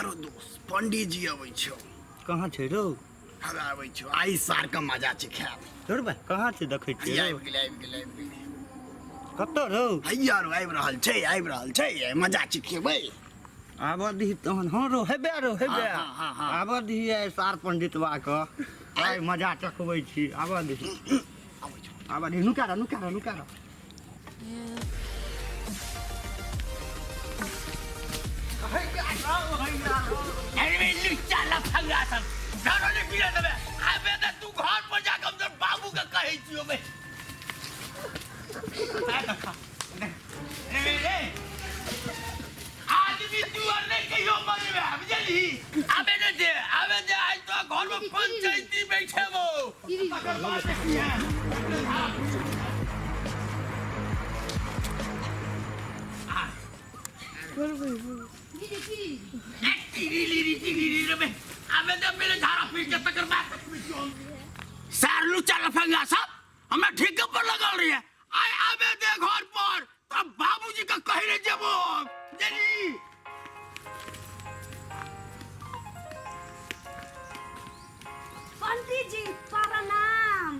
आरो दोस्त पंडित जी अबै छौ। कहाँ छै रौ? हवे आबै छौ, आइ सार के मजा छै खायब। रौ बा, कहाँ छै देखै छियै हैया रौ? आबि गेलै, आबि गेलै, आबि गेलै। कतऽ रौ? हैया रो आबि रहल छै, आबि रहल छै, आइ मजा चिखेबै। आबऽ दही तहन। हँ रौ, हेबे रौ, हेबे। हँ, हँ, हँ, हँ। आबऽ दही आइ सार पंडितवा के, आइ मजा चखबै छी। आबऽ दही, आबै छौ। आबऽ दही। नुका रह, नुका रह, नुका रह। अरे लुच्चा लफंगा सब घरो नहि पीने देबै। आबे तऽ तू घर पर जाके हम तोर बाबू के कहै छियौ बे। रे रे आदमी तू आर नहि कहियो मरबे, बुझलही? आबे ने दे, आबे दे, आज तो घर में पंचायती बैठेबो, तकर बाद देखिहे। सार लुच्चा लफंगा सब हमरा ठेके पर लगल रही है। आइ आबे दे घर पर, तब बाबूजी के कहि रे जेबो हम, बुझली? पंडित जी प्रणाम।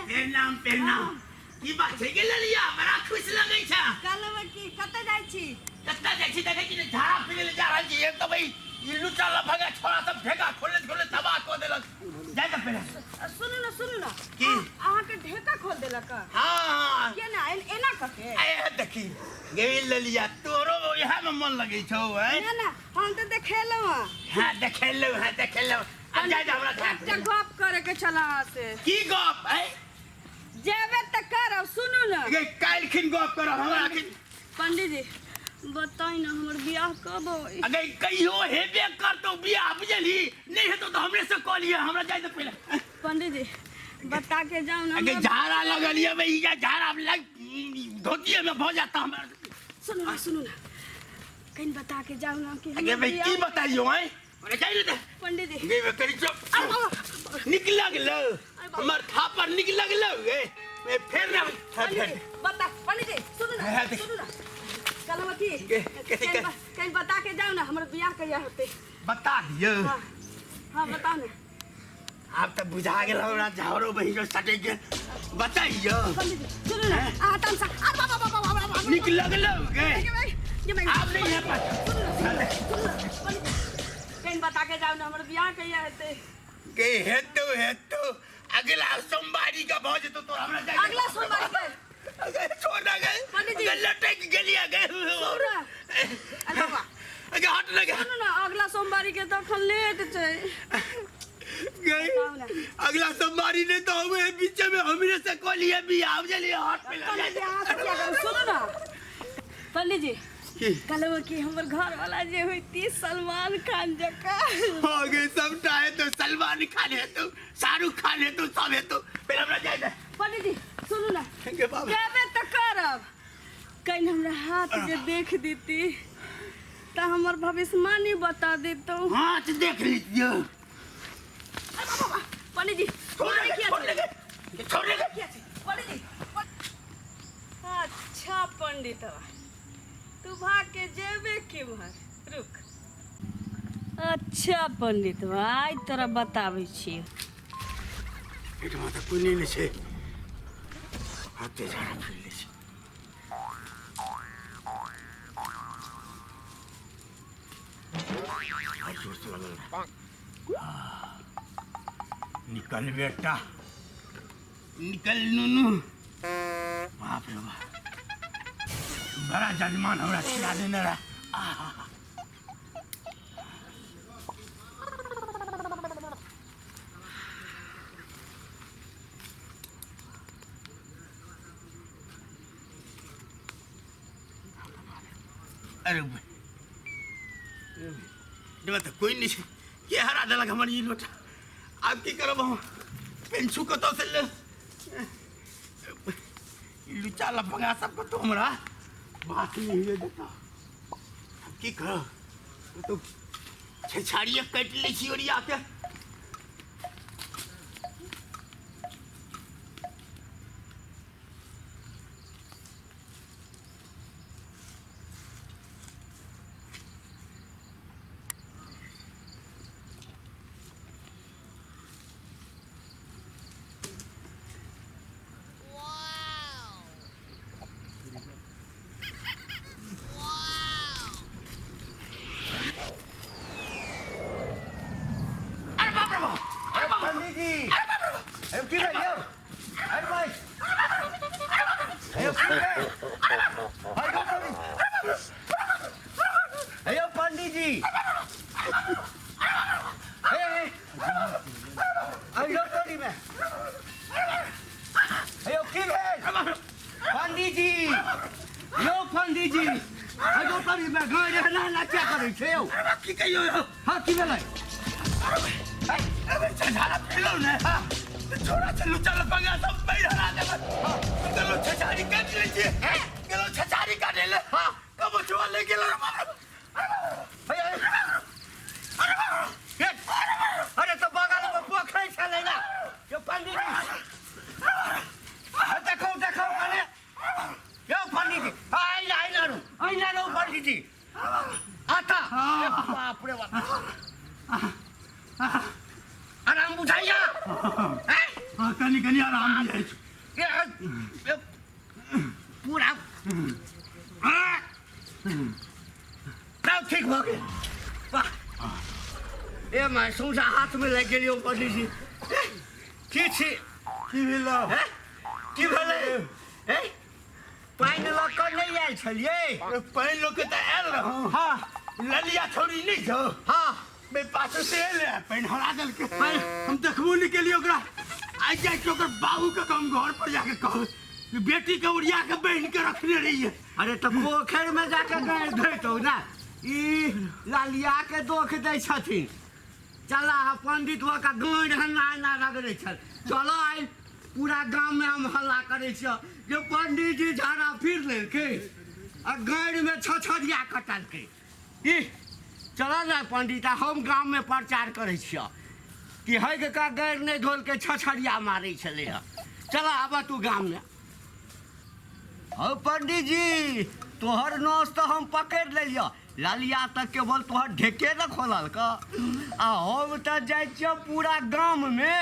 प्रणाम, प्रणाम। की बात छै गे ललिया, बड़ा खुश लगै छै। कहलहुँ कि कतऽ जाइ छी? कतऽ जाइ छी देखै छी ने, झाड़ा फिरै लए जा रहल छी। एक तऽ भाई ई लुच्चा लफंगा छोड़ा सब ढेका खोलैत खोलैत तबाह कऽ देलक। जाय तऽ पहिले। सुनू ने, सुनू ने। की? अहाँके ढेका खोल देलक? हाँ। के ना एना कके? ए देखी गे ललिया, तोरो इएह में मन लगै छौ? हैं ना ना, हम तऽ देखेलहुँ हँ। हाँ देखेलहुँ, हाँ देखेलहुँ। अब जाय दे हमरा झाड़। एकटा गप करे के छल अहाँ से। की गप? ऐ जेबे तऽ करब, सुनू ने। गे काल्हिखिन गप करब हमरा के। पंडित जी बताई ना, हमर बियाह कब होई? अगर कहियो हेबे करतौ बियाह, बुझलही? नहि हेतौ तऽ हमरे से कऽ लिअ। हमरा जाय दे पहिले। पंडित जी बता के जाओ ना। अगे झाड़ा लगल ये भाई, या झाड़ा लग धोतिये में भऽ जाता हमरा। सुनू ना, सुनू ना, कहीं बता के जाओ ना कि अगे हमर भाई की बियाह। बताइयो? हैं अरे जाय दे पंडित जी। गे करी चुप, निक लगलो हमर थापर, निक लगलो गे। ए, फेर ना पंडित फेर जी बता, पंडित जी सुनू ना। हाँ, देख। सुनू ना, कहलहुँ की के- कहीं बता के जाओ ना, हमर बियाह कहिया होते? बता दियो। हाँ हाँ, बताओ ना। आब तऽ बुझा गेल हमरा, झाड़ो बहिरो सटै गेल। बताइयो। पंडित जी सुनू ना, अहाँ तमसा अरे बाबा बाबा बाबा बाबा। निक लगलो गे। ये भाई, ये भाई। आब नहीं है पर। सुनू ना, सुनू ना, सुनू ना, पंडित जी, कहीं बता के जाओ ना, हमर बियाह कहिया हेतै? गे हेतौ, हेतौ, अगला सोमवारी के भऽ जेतौ तोरा। हमरा जाय दे। अगला सोमवारी के? अगे छोड़ ना गे। पंडित जी। अगे लटक गेलिया गे। सुनू ना। अरे बाबा। अगे हट ना गे। सुनू ना, अगला सोमवारी के तखन लेट छै। गे बताउ ना। अगला सोमवारी नहीं तो हमें बीच में हमरे से कऽ लिए बियाह, बुझलियै? हट पहिले। पंडित जी अहाँ से किया करू? सुनू ना पंडित जी। की? कहलहुँ कि हमर घर वाला जे होइती सलमान खान जकाँ। हो गए सबटा हेतौ, सलमान खान हेतौ, शाहरुख खान हेतौ, सब हेतौ। पहिले हमरा जाय दे। पंडित जी सुनू ना। गे बाबा। जेबे तऽ करब, कहीं हमरा हाथ जे देख देती तऽ हमर भविष्यवाणी बता देतौ। हाथ देख लीजिए। पंडित जी छोड़ माने दे, किया छोड़ छै? दे, छोड़ दे। किया छै? पंडित जी अच्छा, पंडितवा तू भाग के जेबे केम्हर? रुक। अच्छा पंडितवा, आइ तोरा बताबै छियै। एहिठमा तऽ कोइ नहि छै, हाथे झाड़ा फिर लै छै। आइ जोर से लगल रहे। निकल बेटा, निकल नुनू। बाप रे बाप, बड़ा जजमान हमरा खिला देने रहा। आहा। अरे बे, तऽ कोइ नहि छै। के हरा देलक हमर ई लोटा? आब की करब हम? पेंसू कतऽ से ले? ई लुच्चा लफंगा सब कतौ हमरा बात नहि हुए देता। आब की करब? तो छेछाड़िए काटि लै छी ओरिया के। की भेल यौ? अरे भाइ, यौ की भेल? अरे हे यौ पंडीजी, हे हे, अइलो तोरीमे। हे यौ की भेल पंडीजी? यौ पंडीजी, अइलो तोरीमे गाय एना एना किया करै छै यौ? की कहियौ यौ? हँ, की भेलै? अरे छछारा फेलौ ने, छोरा छै लुच्चा लफंगा सब पैर हरा देबै। गेलौ छछारी काटि लै छियै, गेलौ छछारी काटै ले, कबो छुआ ले गेलौ। हे, अरे तऽ बगलमे पोखरि छलै ने यौ पंडीजी। हे, देखौ देखौ कने यौ पंडीजी। हँ, अहिना अहिना रहू, अहिना रहू पंडीजी। आता, ए बाप रे बाप, आराम बुझाइया? हैं? हँ, कनि कनि आराम बुझाइ छै। ए, ए, पूरा सब ठीक भऽ गेल। वाह, ए माय, सौंसे हाथमे लागि गेल यौ पंडीजी। ए, की छी? की भेलौ? हैं? की भेलै? ए, पानि लऽ कऽ नहि आयल छलियै? पानि लऽ के तऽ आयल रहौं। ललिया छौड़ी नहि छौ? बे पाछू से एलै आ पानि हरा देलकै। हम देखबो नहि केलियै ओकरा। आइ जाइ के ओकर बाबू के हम घर पर जाके कहबै कि बेटी के ओरिया के बान्हि के रखने रहियै। अरे तऽ पोखरिमे जाके गाड़ि धैतौ ने। ई लालिया के दोख दै छथिन। चला, पंडित भऽ कऽ गाँड़ि हन्ना एना रगड़ै छल। चलो, आइ पूरा गाममे हम हल्ला करै छियै जे पंडीजी झाड़ा फिर लेलकै आ गाँड़िमे छछरिया कटलकै। ई चल ने पंडित, आ हम गाममे प्रचार करै छियै कि है के का गाड़ि नहि धोलकै, छछरिया मारै छलै हँ। चल, आबऽ तू गाममे। हौ पंडीजी, तोहर नोस तऽ हम पकड़ि लेलियऽ। लालिया तऽ केवल तोहर ढेके ने खोललक। आ हम तऽ जाइ छियौ पूरा गाममे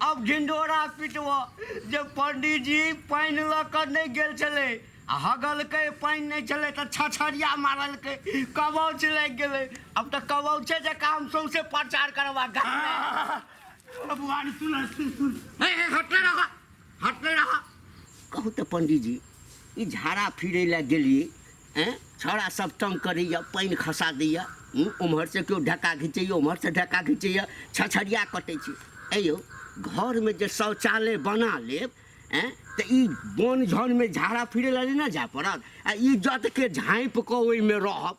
अब ढिंढोरा पिटबऽ जे पंडीजी पानि लऽ कऽ नहि गेल छलै आ हगलकै, पानि नहि छलै तऽ छछरिया मारलकै, कबौच लागि गेलै। आब तऽ कबौचे जकाँ हम सौंसे प्रचार करबा गाममे। बबुआ, सुन सुन सुन। हे हे, हटले रह, हटले रह। कहू तऽ पंडीजी, ई झाड़ा फिरै लए गेलियै, एँ, छौड़ा सब तंग करैए, पानि खसा दैए, ओम्हरसँ केओ ढक्का घिचैए, ओम्हरसँ ढक्का घिचैए, छछरिया कटै छी। ऐ यौ, घरमे जे शौचालय बना लेब, एँ, तऽ ई बन झनमे झाड़ा फिरै लए नहि ने जाय पड़त आ इज्जतके झाँपि कऽ ओहिमे रहब।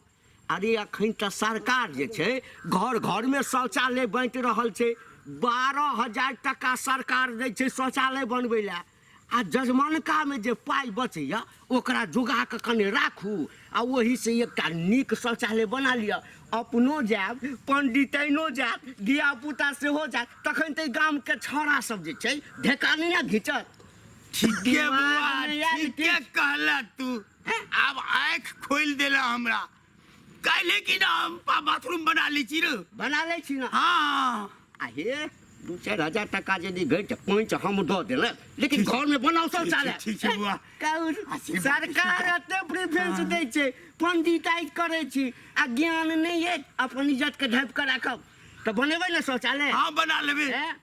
अरे, अखन तऽ सरकार जे छै घर घरमे शौचालय बाँटि रहल छै। 12,000 टका सरकार दै छै शौचालय बनबै लए। आ जजमानकामे जे पाइ बचैए ओकरा जोगा कऽ कनि राखू आ ओहीसँ एकटा नीक शौचालय बना लिअ। अपनो जायब, पंडिताइनो जायत, धियापुता सेहो जायत, तखन तऽ ई गामके छौड़ा सब जे छै ढेका नहि ने घिचत। ठीके बौआ। दिमागमे आयल। ठीके कहला तू। आब आँखि खोलि देला हमरा। काल्हि कि ना हम बाथरूम बना लै छी रे। बना लै छी ने? हाँ। आ हे, 2-4 हजार टका यदि घटि पैंच हम दऽ देबै, लेकिन घरमे बनाउ शौचालय। ठीक छै बौआ। कहू, आशीर्वाद। सरकार एते प्रेफरेंस दै छै, पंडिताइ करै छी आ ज्ञान नहि अछि। अपन इज्जत के ढापि कऽ राखब तऽ बनेबै ने शौचालय? हाँ, बना लेबै। हैं?